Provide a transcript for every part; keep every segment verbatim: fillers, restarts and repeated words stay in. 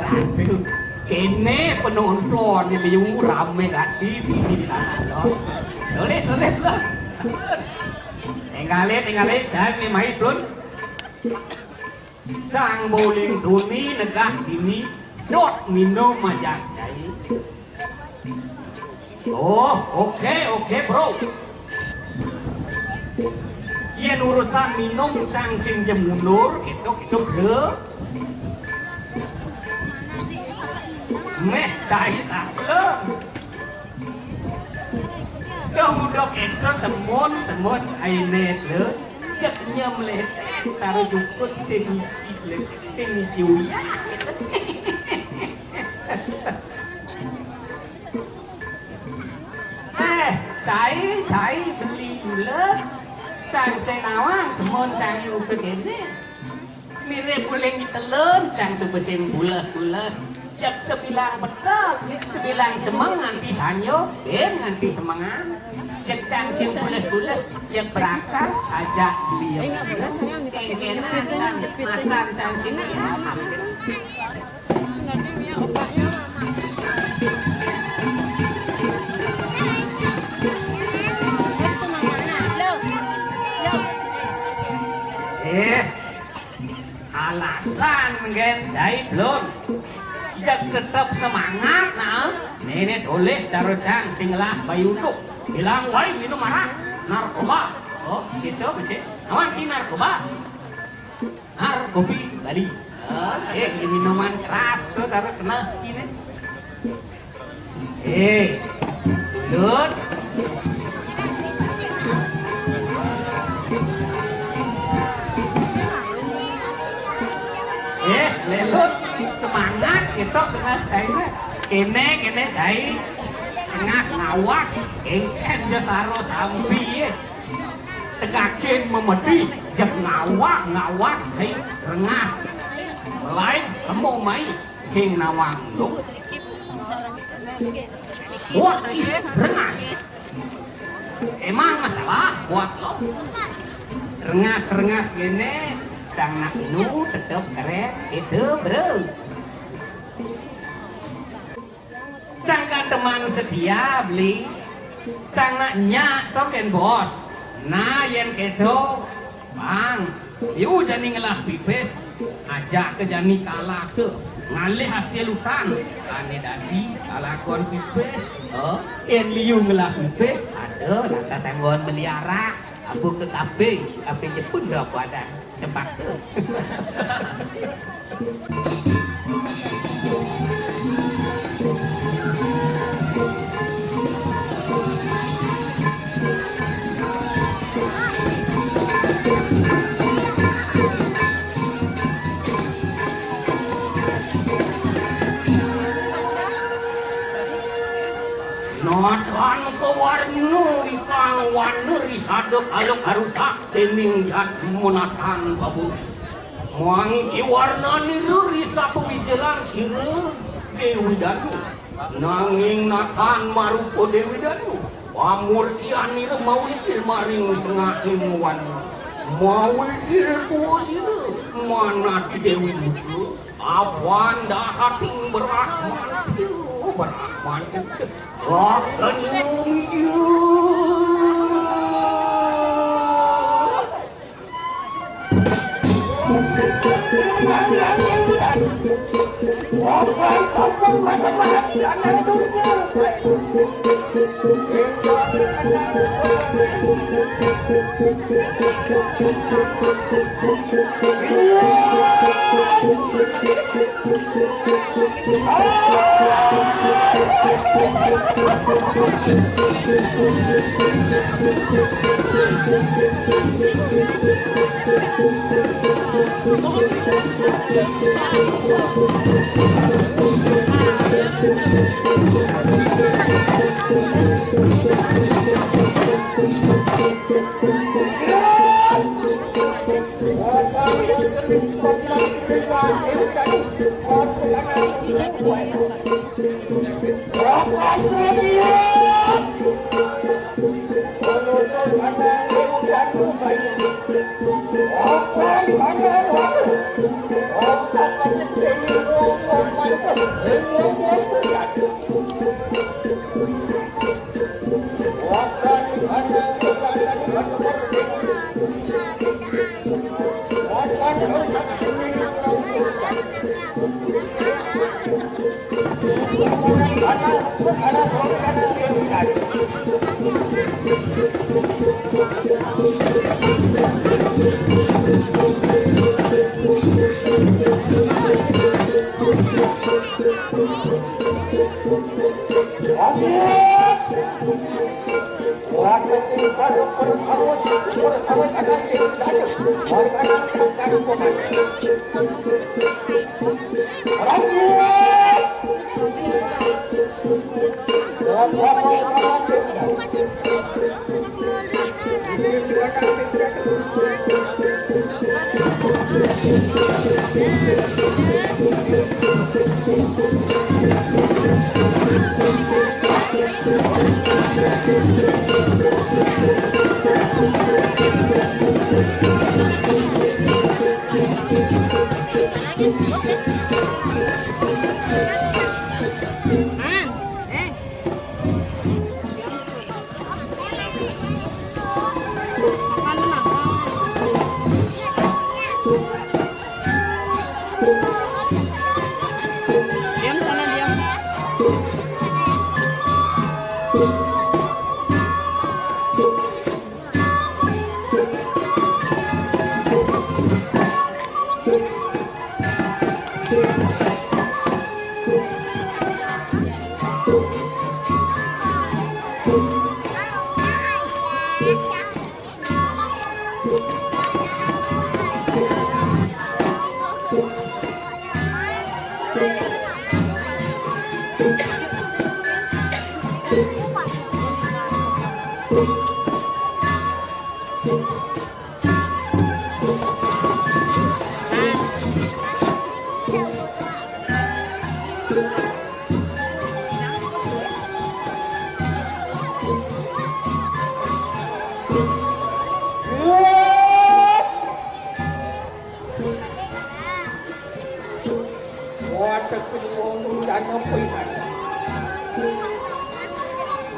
Aduh, kéné penonton né liu ramé gati di, di sana. Tulis, tulis, tulis. Énggalé, énggalé, jani mai, Dun. Sang Boling Tuni negah dini, dot minum ajak cai. Oh, oke, oke, Bro. Yén urusan minum cang sing ja mundur, kéto, kéto, Bro. Méh cai saja. Dah udah kéto semon, semon ainé, Bro. Jak nyam lé, sara jukut sing isi, Bro. Sing isi uyah. Eh, cai, cai, beli gula. Cang sing nawang, semon cang yu kéné. Mirip guling ditelun, cang suba sing bules-bules. Jak sebilang petel, sebilang semeng nganti sanyo, ben nganti semengan. Jak cang sing bules-bules, jak berakar, ajak beli. Kéngkénan, makan cang sing Eh, alasan mungkin jahit belum. Jak tetap semangat, nah. Nenek boleh taruh cang sing lah bayu tu. Bilang, "Woi, minum arak, narkoba." Oh, gitu, mesti. Awan si narkoba. Har kopi Bali. Ah, eh, ini minuman keras tuh, sarua kena ini. Eh, Lut. Eh, Lelut, semangat gitu kena cai. Kene, kene cai. Tengah ngawak, engken je saro sampi, ye. Tegakin memedi, jek ngawak, ngawak, hei, rengas. Lain, kamu mai, sing nawang lu. What is rengas? Emang masalah buat lo? Rengas-rengas gini, cang nak nu tetep keren, itu, Bro. Cang ka teman setia, beli. Cang nak nyak to ken bos. Nah, yen kedo, Bang, liu jani ngelah pipis, ajak ke jani kalase, ngalih hasil utan. Ane dadi kalakon pipis. Oh, yen liu ngelah pipis, ada lantas anggon beli arak. Apa ke kafe, kafe Jepun dah apa ada. Cepat tu. Natan ke warna ikang warna risada kalau karusak. Dening Yat Monatan Babu. Mangki warnanira risapa wijilan sira Dewi Danu. Nanging natan marupa Dewi Danu. Pamurtianira mawijil maring sengahing wan. Mawijil tua sira manat Dewi Duta. Apan dahating Brahman. Brahman. Senyum.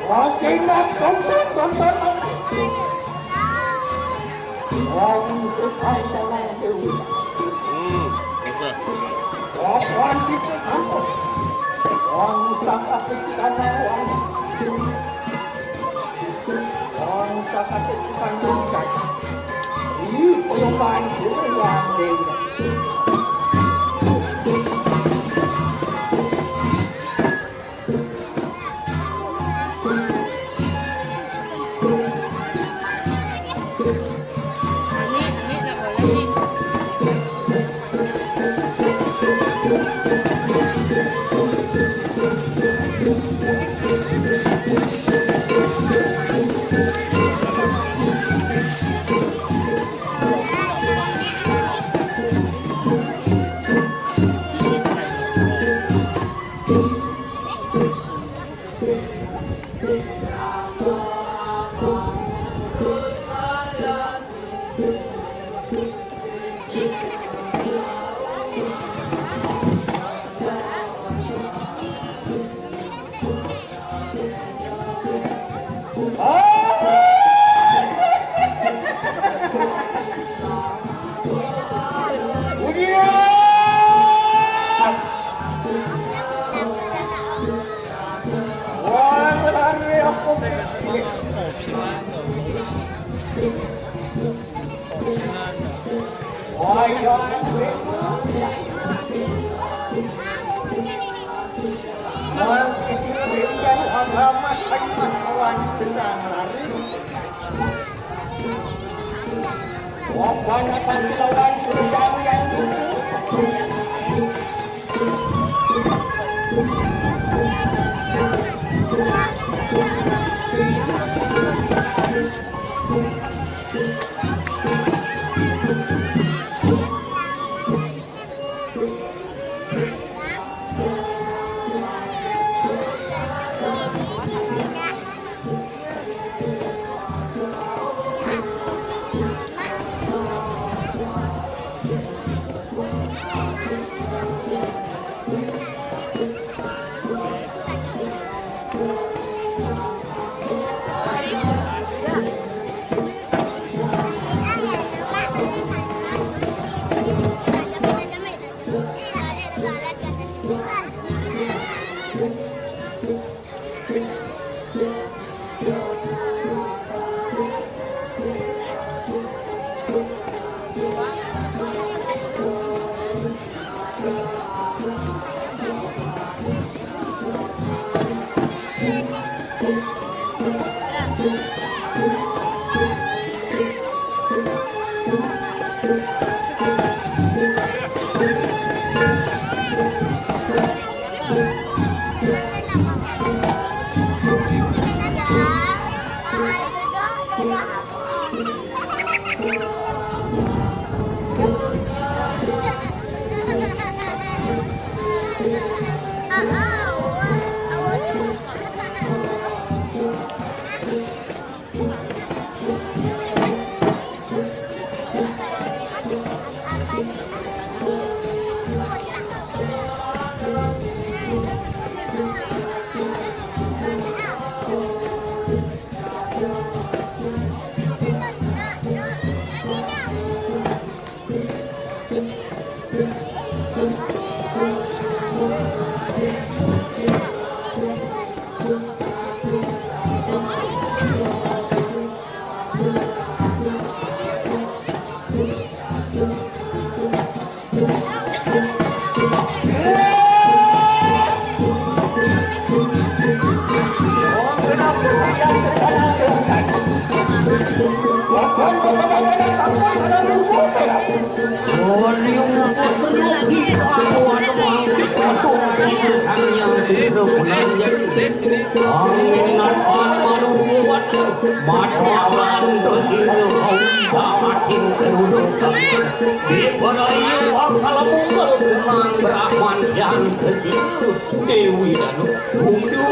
Wah, tengok, tonton, tonton. Wah, itu saya salah itu. Hmm, apa? Wah, wah, itu apa? Wah, usah apa kita, wah. Wah, usah apa kita, wah. Ih, perubahan itu, wah, Dewi Danu, mundur.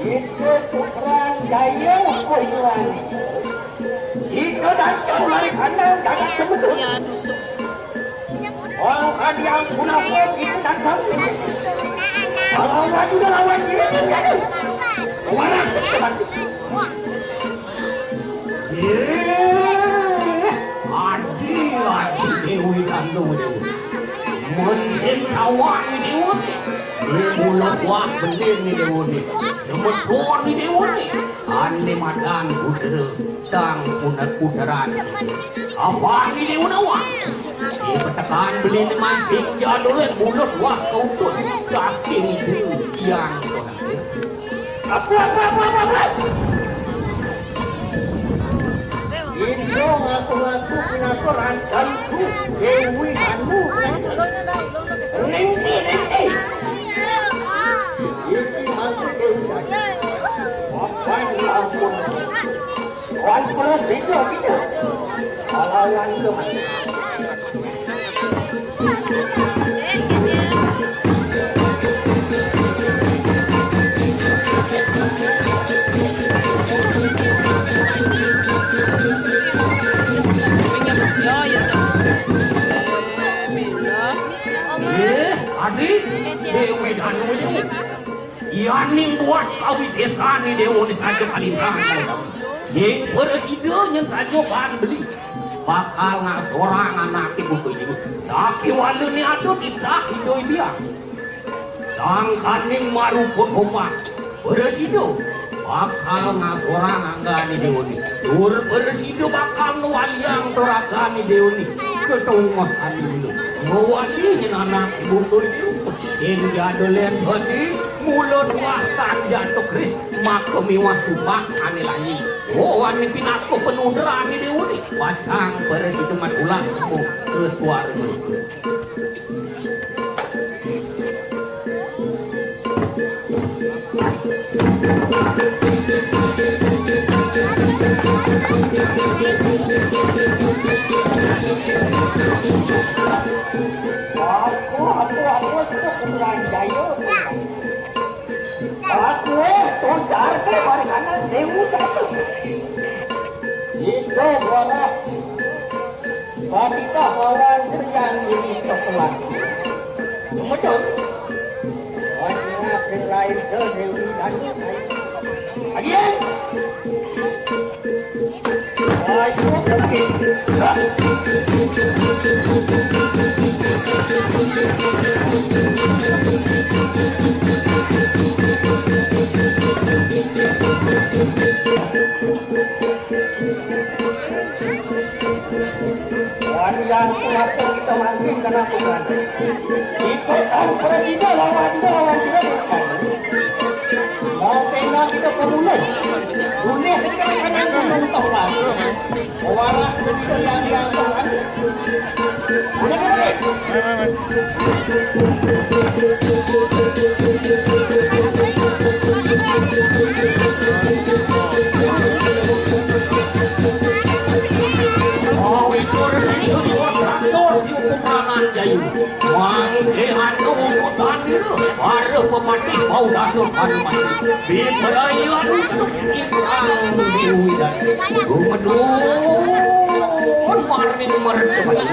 Itu tukang kayu kuiwan. Itu datang dari kanan, jangan sebut. Orang kadiang punapun itu datang. Kalau maju lawan dia, dia warah. Yéh, adi, adi Déwi Danu. Mun sing tawang ni Déwa. Mula buah belin ni Déwa ni. Semeton ni Déwa ni. Ane madan putra, sang punak putran. Apa ni Déwa nawang? Di petekan belin ni masing jadule mulut wah kautus. Saking itu yang Indro ngaku-ngaku pinaka rancanku Déwi Danu. Ning, ning, ning. Iki mangke Déwi Danu. Apa ya ampun. Wan Prasetya kita. Alawan itu. Eh, Adi, Déwi Danu. Yaning buat kawisésané Déwa né saja kalintang. Sing prasida nyén saja ban beli. Bakal ngasorang anaké buka iku. Sakéwalané ada titah Ida Hyang Biang. Sangkaning marupa tombak. Prasida bakal ngasorang anggané Déwa né. Tur prasida bakal ngwayang toragané Déwa né. Ketongos anu. Wali nyen anak ibu tuju. Sing jadul yen badi, mula tuah tan jatuh keris, maka miwah tupak ane lanyi. Oh, ane pinaka penudrane dewa ni. Pacang para sideman ulah ke suara. Aku, aku, aku, aku kurang jaya. Aku, eh, tujar ke mariana dewa jaya. Ito, buana. Patitah lawan Hyang Giri Tokelan. Betul. Wajah lain ke Dewi Danu. Ayo. Ayo, pergi. Warian kenapa kita mangkin kena Tuhan? Ikut kan presiden lawan dia, lawan dia, bukan. Mau kena kita pemulung. Boleh kita kena gunung Tuhan. Warak kita yang, yang Tuhan. Mangke anu utusan dira, para pepatih mau datang anu mati. Di perayaan Ikang diuwidan. Gumedul maring mercebaya.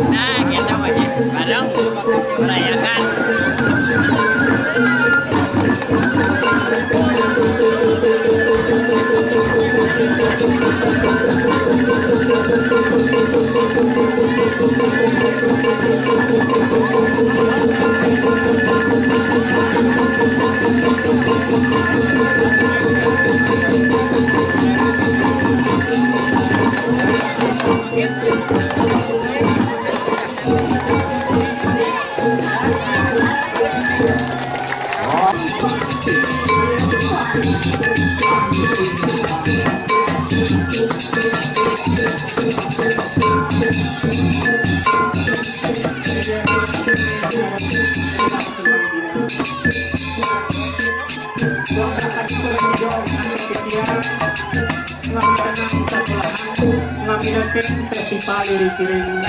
Nah, kita wajib bareng merayakan. Ngambil festival di kiring.